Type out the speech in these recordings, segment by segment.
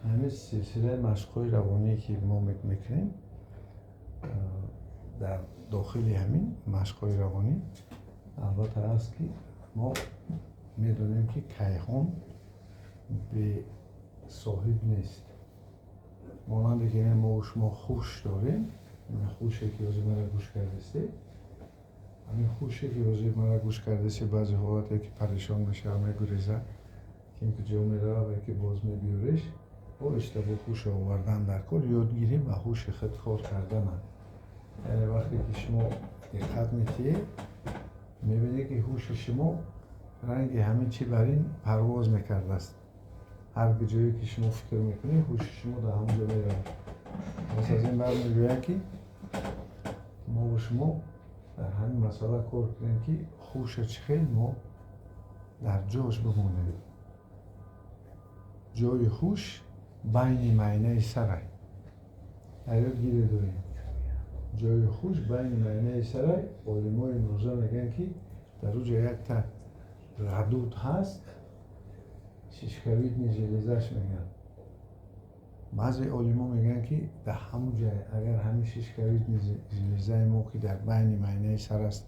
Ҳамин силсилаи машқҳои равоние, ки мо мекунем, дар дохили ҳамин машқҳои равонӣ албатта аст, ки мо медонем, ки кайҳон бесоҳиб нест. Монанде ки мо шумо ҳуш дорем, ҳуше ки ҳозир мара гӯш кардастед, ҳамин ҳуше ки ҳозир мара гӯш кардасте, баъзе ҳолате ки парешон мешава, мегуреза, ким ки ҷо мерава ва ки боз мебиёреш, оҳиста бо ҳуш овардан дар кор, ёдгирӣ ба ҳуши худ кор карданам. Яъне вақте ки шумо диққат метиҳед, мебинед, ки ҳуши шумо ранги ҳамин чӣ бар ин парвоз мекардааст. Ҳар ҷое ки шумо фикр мекунед, ҳуши шумо дар ҳамон ҷо меравад. Пас аз ин бармегӯяд, ки мо шумо дар ҳамин масъала кор кунем, ки ҳуша чӣ хел мо дар ҷош бимонем. Ҷои ҳуш байни майнаи сарай. Дар ёд гире дорем, ҷои ҳуш байни майнаи сарай. Олимои имрӯза мегӯянд, ки дар уҷа якта ғадуд ҳаст, шишковидный железа ш мегӯянд. Баъзе олимо мегӯянд, ки дар ҳамун ҷай агар ҳамин шишковидный железа и мо, ки дар байни майнаи сар аст,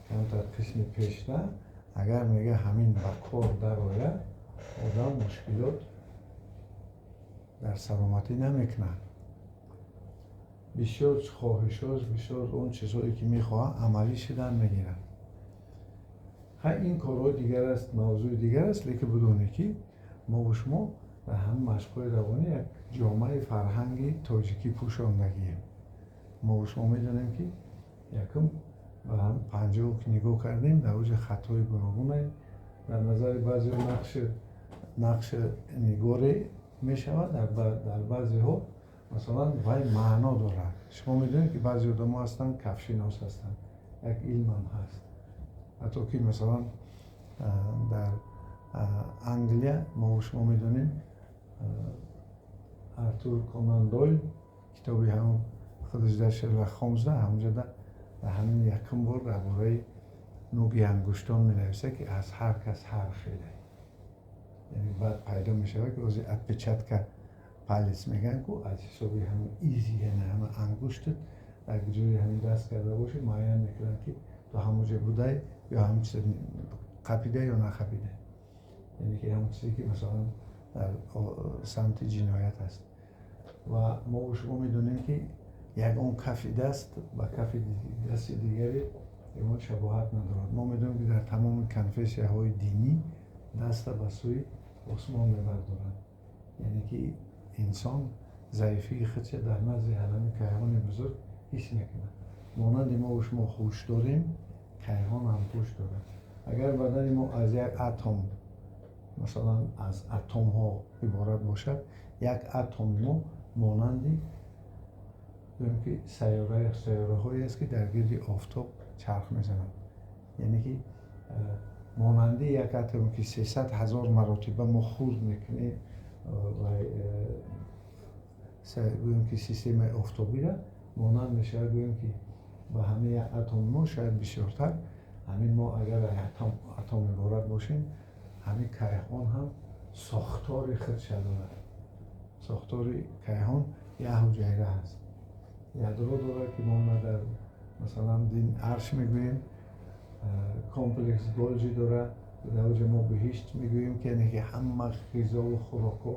камтар қисми пешта, агар, мега, ҳамин ба кор дарояд, одам мушкилот дар саломатӣ намекунад, бисёр хоҳишош, бисёр он чизҳое ки мехоҳад, амалӣ шудан мегирад. Ҳай, ин корҳои дигар аст, мавзӯи дигар аст, лекин бидонед, ки мо бо шумо дар ҳамин машқҳои равонӣ як ҷомаи фарҳанги тоҷикӣ пӯшондагием. Мо бо шумо медонем, ки якум ба ҳам панҷоҳ ки нигоҳ кардем, дар оҷа хатҳои гуногуне, дар назари баъзеҳо нақши нигоре мешавад, дар баъзеҳо масалан вай маъно дорад. Шумо медонед, ки баъзе одамо ҳастанд, кафшинос ҳастанд, як илмам ҳаст. Ҳатто ки масалан дар Англия мо шумо медонем, Артур Конан Дойл китоби ҳамон худаш дар Шерлок Холмс да ҳамонҷода дар ҳамин якум бор дар бораи нӯги ангуштон менависад, ки аз ҳар кас ҳар хеле. Яъне баъд пайдо мешавад, ки ози отпечатка палец мегӯянд ку, аз ҳисоби ҳамин изи, яъне ҳама ангуштат дар ҷои ҳамин даст карда бошӣ, муайян мекунанд, ки ту ҳамон ҷо будай ё ҳамин чиз қапида ё нақапида, яъне ки ҳамон чизе ки масалан дар самти ҷиноят аст. Ва мо шумо медонем, ки ягон кафи даст ба кафи дасти дигаре ягон шабоҳат надорад. Мо медонем, ки дар тамоми конфессияҳои динӣ даста ба сӯи осмон мебардоранд, яъне ки инсон заифии худша дар назди ҳамин кайҳони бузург ҳис мекунад. Монанди мо шумо ҳуш дорем, кайҳон ҳам ҳуш дорад. Агар бадани мо аз як атом, масалан аз атомҳо иборат бошад, як атоми мо монанди, гӯем ки, сайёраҳое аст, ки дар гирди офтоб чарх мезананд. Яъне ки монанди як атом, ки 300 000 маротиба мо хурд мекунем, гӯем ки системаи офтобиро монанд мешавад, гӯем ки ба ҳамаи як атоми мо, шояд бисёртар. Ҳамин мо агар атом иборат бошем, ҳамин кайҳон ҳам сохтори худша дорад. Сохтори кайҳон як ҳуҷайра ҳаст, ядро дорад, ки мо она дар масалан дин арш мегӯем, комплекс Голҷи дорад, дар оҷа мо биҳишт мегӯем, ки яъне ки ҳама ғизову хӯрокҳо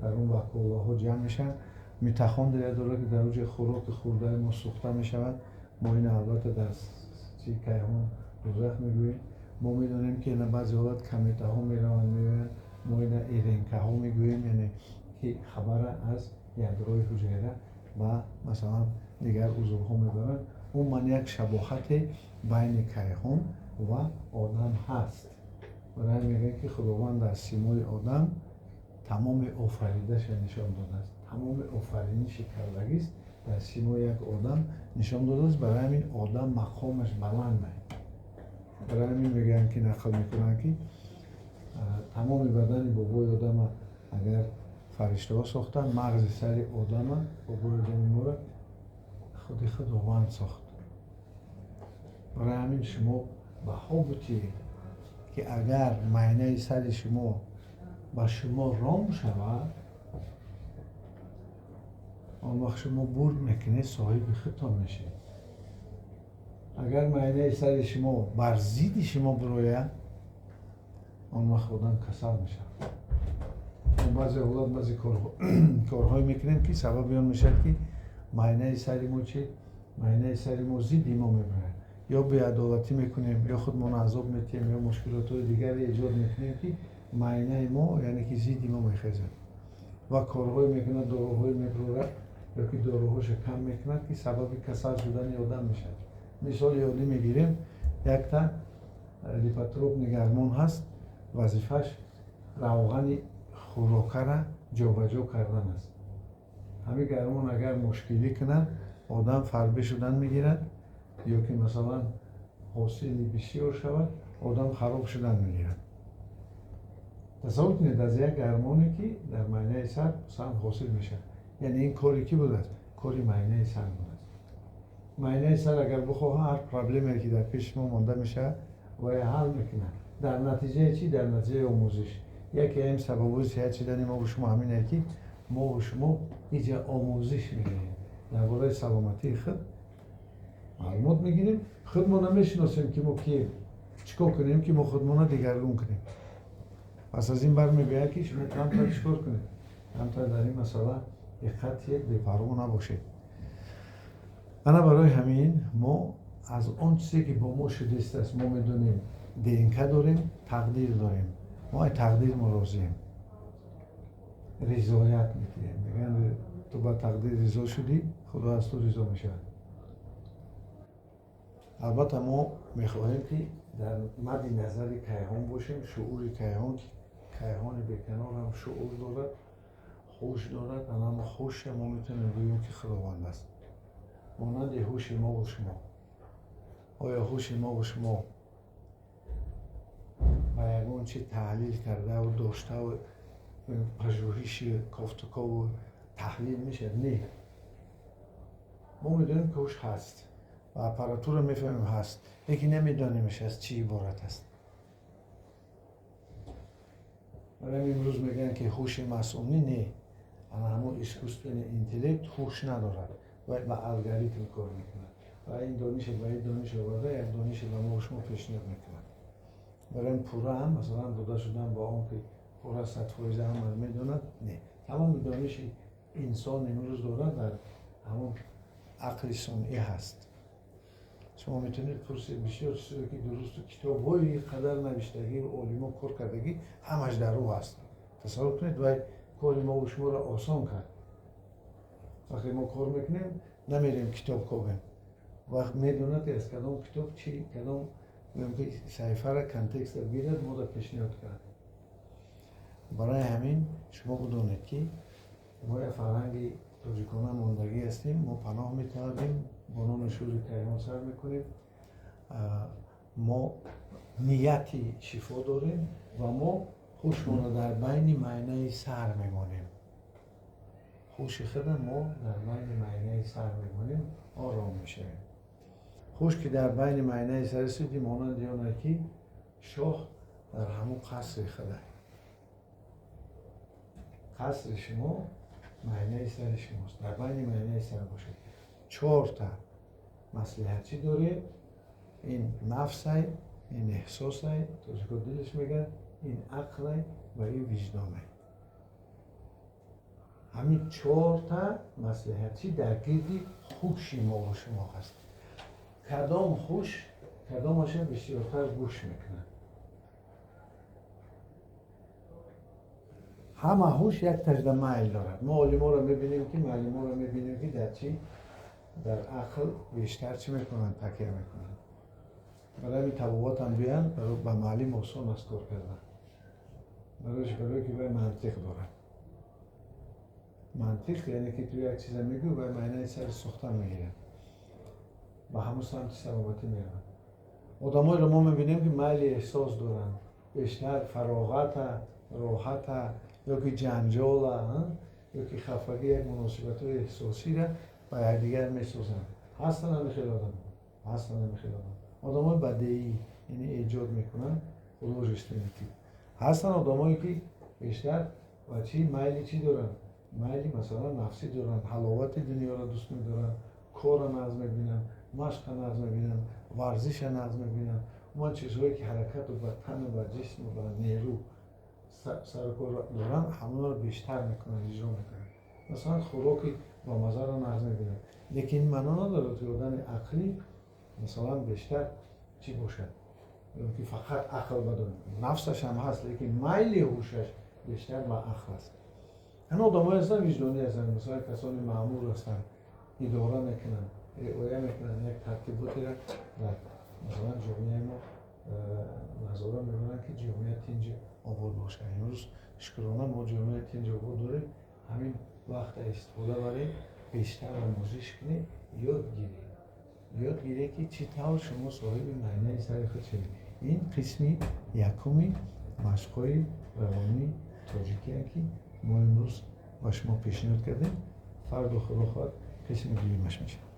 дар он вакуолаҳо ҷамъ мешаванд. Митохондрия дорад, ки дар оҷа хӯроки хӯрдаи мо сӯхта мешавад. Мо ина албатта дар чи кайҳон дӯзах мегӯем. Мо медонем, ки ина баъзе ҳолат кометаҳо мераванд, меоянд, мо ина РНК ҳо мегӯем, яъне ки хабара аз ядрои ҳуҷайра ба масалан дигар узвҳо мебаранд. Умуман як шабоҳате байни кайҳон ва одам ҳаст. Барои ҳамин мегӯянд, ки Худованд дар симои одам тамоми офаридаша нишон додааст, тамоми офариниши кардагист дар симои як одам нишон додааст. Барои ҳамин одам мақомаш баланд. Барои ҳамин мегӯянд, ки нақл мекунанд, ки тамоми бадани бобои одама агар фариштаҳо сохтанд, мағзи сари одама, бобои одами моро худи Худованд сохт. Барои ҳамин шумо баҳо бутиед, ки агар майнаи сари шумо ба шумо ром шавад, он вақт шумо бурд мекунед, соҳиби худтон мешавед. Агар майнаи сари шумо бар зидди шумо бирояд, он вақт одам касал мешавад. Мо баъзе ҳолат баъзе корҳое мекунем, ки сабаби он мешавад, ки майнаи сари мо чи? Майнаи сари мо зидди мо мебарад. Ё беадолатӣ мекунем, ё худмон азоб метиҳем, ё мушкилотҳои дигаре эҷод мекунем, ки майнаи мо, яъне ки зидди мо мехезад ва корҳое мекунад, доруҳое мебурад ё ки доруҳоша кам мекунад, ки сабаби касал шудани одам мешавад. Мисоли оддӣ мегирем, якта липотропный гормон ҳаст, вазифааш равғани хӯрокара ҷобаҷо кардан аст. Ҳамин гормон агар мушкилӣ кунад, одам фарбе шудан мегирад, ё ки масалан ҳосили бисёр шавад, одам хароб шудан мегирад. Тасаввур кунед, аз як гормоне, ки дар майнаи сар масалан ҳосил мешавад. Яъне ин кори кӣ будааст? Кори майнаи сар будааст. Майнаи сар агар бихоҳад, ҳар проблемае, ки дар пеши мо монда мешавад, вай ҳал мекунад. Дар натиҷаи чӣ? Дар натиҷаи омӯзиш. Яке ин сабабҳои сиҳат шидани мо бо шумо ҳамине, ки мо бо шумо иҷа омӯзиш мегирем, дар бораи саломатии худ маълумот мегирем, худмо намешиносем, ки мо кием, чӣ кор кунем, ки мо худмона дигаргун кунем. Пас аз ин бармебиёяд, ки шумо камтар чӣ кор кунед, камтар дар ин масъала диққат диҳед, бепарво набошед. Ана барои ҳамин мо аз он чизе, ки бо мо шудааст, мо медонем, ДНК дорем, тақдир дорем. Мо ай тақдир мо розием, ризоят метиҳем. Мегӯянд, ту ба тақдир ризо шудӣ, Худо аз ту ризо мешавад. Албатта, мо мехоҳем, ки дар мадди назари кайҳон бошем, шуури кайҳон, ки кайҳони беканорам шуур дорад, ҳуш дорад. Анамо ҳуша мо метавонем гӯем, ки Худованд аст, монанди ҳуши мову шумо. Оё ҳуши мову шумо ба ягон чи таҳлил кардаву доштаву пажӯҳиши кофтукову таҳлил мешавад? Не. Мо медонем, ки ҳуш ҳаст ва аппаратура мефаҳмем ҳаст, лекин намедонемш, аз чӣ иборат аст. Барои имрӯз мегӯянд, ки ҳуши масъунӣ не, ана ҳамон искусственный интеллект ҳуш надорад ва ба алгоритм кор мекунад ва ин донише ба ин дониш оварда, як донише ба мо шумо пешниҳод мекунад. Барои пурра ҳам масалан дода шудан ба он, ки пурра 100% ҳама медонад, не. Тамоми дониши инсон имрӯз дорад, дар ҳамон ақли сунъӣ ҳаст. Шумо метавонед пурсед, бисёр чизое, ки дурусту китобҳои қадар навиштагӣ, олимо кор кардагӣ, ҳамаш дар ӯ ҳаст. Тасаввур кунед, вай кори мову шуморо осон кард. Вақте мо кор мекунем, намерем китоб кобем, вақт медонад, аз кадом китоб чи кадом ки саҳифара, контекста гирад, мода пешниҳод кард. Барои ҳамин шумо бидонед, ки мо як фарҳанги тоҷикона мондагӣ ҳастем. Мо паноҳ металабем, бо номи шури кайҳон сар мекунем. Мо нияти шифо дорем ва мо ҳушмонро дар байни майнаи сар мемонем. Ҳуши худа мо дар байни майнаи сар мемонем, ором мешавем. Ҳуш ки дар байни майнаи сар расиди, монанди оне, ки шоҳ дар ҳамун қасри худа. Қасри шумо майнаи сари шумост, дар байни майнаи сар бошед. Чорта маслиҳатчӣ дорем: ин нафсай, ин эҳсосай, тоҷико дилаш мегӯяд, ин ақлай ва ин виҷдонай. Ҳамин чорта маслиҳатчӣ дар гирди ҳуши мову шумо ҳаст. Кадом ҳуш кадомаша бисёртар гӯш мекунад? Ҳама ҳуш як тажда майл дорад. Мо олиморо мебинем, ки муаллиморо мебинем, ки дар чӣ, дар ақл бештар чӣ мекунанд, такя мекунанд. Барои ҳамин табобат ҳам биёянд, ба муаллим осон аст кор кардан. Барое ки вай мантиқ дорад. Мантиқ яъне ки ту як чиза мегӯӣ, вай майнаи сари сӯхтан мегирад, ба ҳамун самти саломатӣ меравад. Одамоеро мо мебинем, ки майли эҳсос доранд, бештар фароғата, роҳата, ё ки ҷанҷола, ё ки хафагӣ, як муносибатҳои эҳсосиро ба якдигар месозанд. Ҳастанд ҳамин хел одам, ҳастанд ҳамин хел одам. Одамои бадеӣ, яъне эҷод мекунанд, художественный тип. Ҳастанд одамое, ки Бештар ба чӣ майли, чӣ доранд? Майли, масалан, нафсӣ доранд, ҳаловати дунёро дӯст медоранд, корро нағз мебинанд, машқро нағз мебинанд, варзиша нағз мебинанд. Умуман, чизҳое ки ҳаракату ба тану ба ҷисму ба нерӯ сарукор доранд, ҳамонро бештар мекунанд, иҷро мекунанд. Масалан, хӯроки ба мазаро нағз мебинанд. Лекин ин маъно надорад, ки одами ақлӣ, масалан, бештар чӣ бошад, ки фақат ақл бадорад. Нафсаш ҳам ҳаст, лекин майли ҳушаш бештар ба ақл аст. Ҳана одамое ҳастанд, виҷдонӣ ҳастанд. Масалан, касони маъмур ҳастанд, идора мекунанд, риоя мекунанд, як тартиботеро дар, масалан, ҷомеаи мо назора мебаранд, ки ҷомеа тинҷи обод бошад. Имрӯз, шукрона, мо ҷомеаи тинҷи обод дорем. Ҳамин вақта истифода барем, бештар омӯзиш кунем, ёд гирем, ёд гирем, ки чӣ тавр шумо соҳиби майнаи сари худ шавед. Ин қисми якуми машқҳои равонии тоҷикие, ки мо имрӯз ба шумо пешниҳод кардем. Фардо, худо хоҳад, қисми дуюмаш мешавад.